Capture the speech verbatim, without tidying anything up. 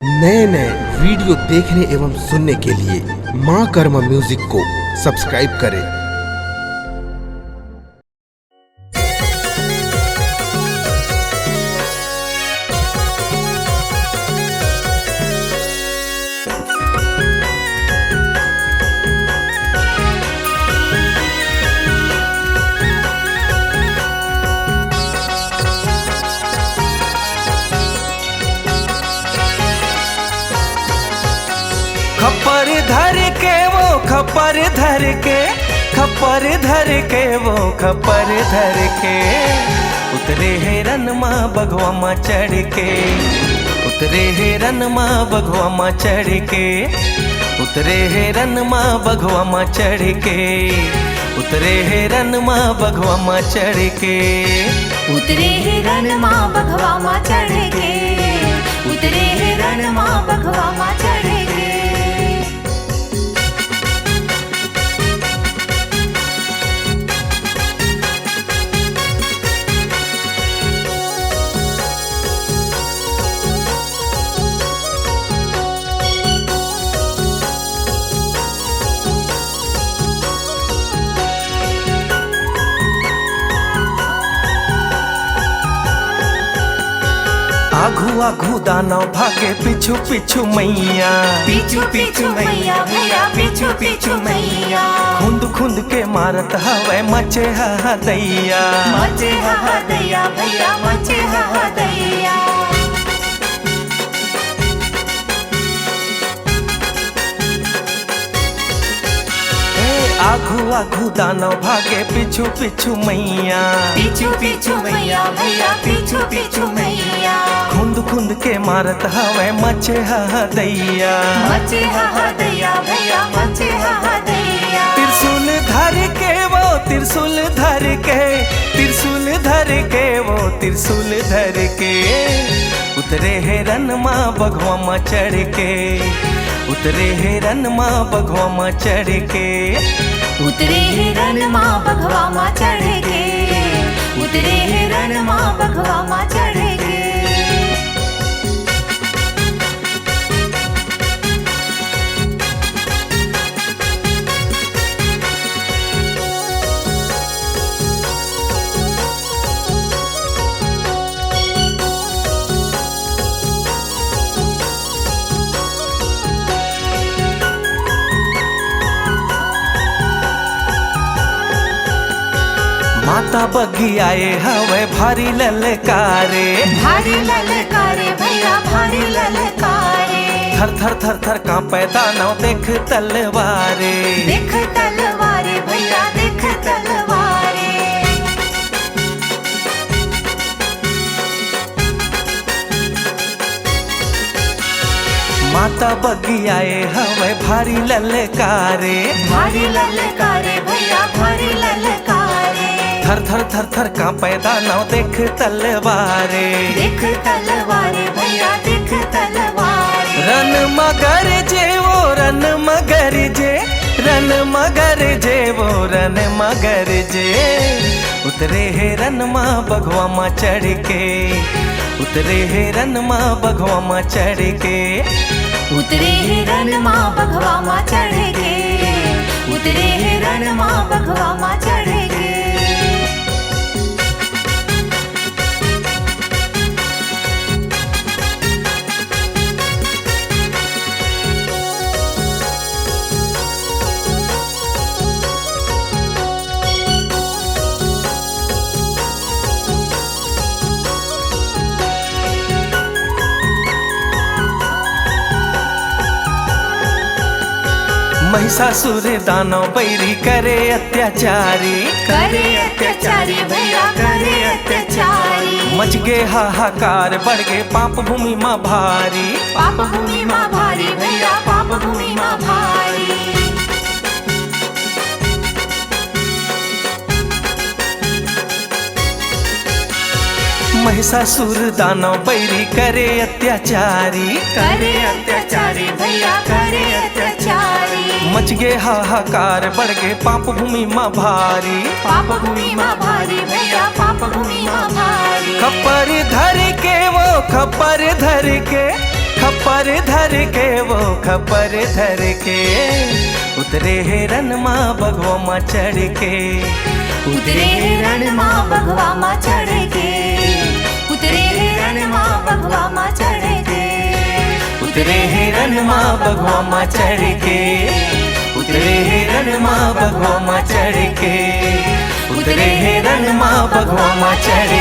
नए नए वीडियो देखने एवं सुनने के लिए माँ कर्मा म्यूजिक को सब्सक्राइब करें। खप्पर धर के वो खप्पर धर के, खप्पर धर के वो खप्पर धर के, उतरे हे रन मा बघवा मा चढ़ के, उतरे हे रन मा बघवा मा चढ़ के, उतरे हे रन मा बघवा मा चढ़ के, उतरे हे रन मा बघवा मा चढ़ के। उतरे हे रन मा बघवा मा चढ़ के, उतरे हे रन मा बघवा मा चढ़ के। आघू आघू दानव भागे पीछू पीछू मैया। पीछू पीछू मैया भैया, पीछू पीछू मैया। खुंद खुंद के मारत हवय मचे हहदैया। मचे हहदैया भैया, मचे हहदैया। ए, आघू आघू दानव भागे पीछू पीछू मैया। पीछू पीछू मैया भैया, पीछू पीछू मैया। खुंद खुंद के मारत हवय मचे हहदैया। मचे हहदैया भैया, मचे हहदैया। त्रिशूल धर के वो, त्रिशूल धर के, त्रिशूल धर के वो, त्रिशूल धर के। उतरे हे रन मा बघवा मा चढ़ के, उतरे हे रन मा बघवा मा चढ़ के। उतरे हे रन मा बघवा मा चढ़ के, उतरे हे रन मा बघवा मा चढ़ के। माता बघियाए हवय भारी ललकारे। भारी ललकारे भैया, भारी ललकारे। थर थर थर थर कांपे दानव देख तलवारे। देख तलवारे भैया, देख तलवारे। माता बघियाए हवय भारी ललकारे। भारी ललकारे भैया, भारी ललकारे। थर थर थर थर कांपे दानव देख तलवारे। देख तलवारे भैया, देख तलवारे। रन मगर जे वो, रन मगर जे, रन मगर जे वो, रन मगर जे। उतरे हे रन मा बघवा मा चढ़ के, उतरे हे रन मा बघवा मा चढ़ के। उतरे हे रन मा बघवा मा चढ़ के, उतरे हे रन मा बघवा मा चढ़ के। महिषासुर दानव बैरी करे अत्याचारी। करे अत्याचारी भैया, करे अत्याचारी। मच गे हाहाकार, बढ़ गे पाप भूमि मा भारी। पाप भूमि मा भारी भैया, पाप भूमि मा भारी। महिषासुर दानव बैरी करे अत्याचारी। करे अत्याचारी भैया, करे अत्याचारी। मच गे हाहाकार, बढ़ गे पाप भूमि मा भारी। पाप भूमि मा भारी भैया, पाप भूमि मा भारी। खप्पर धर के वो, खप्पर धर के, खप्पर धर के वो खप्पर धर के, उतरे हे रन मा बघवा मा चढ़ के। उतरे हे रन मा बघवा मा चढ़ के। उतरे हे रन मा बघवा मा चढ़ के। उतरे हे रन मा बघवा मा चढ़ के। उतरे हे रन मा बघवा मा चढ़ के। उतरे हे रन मा बघवा मा चढ़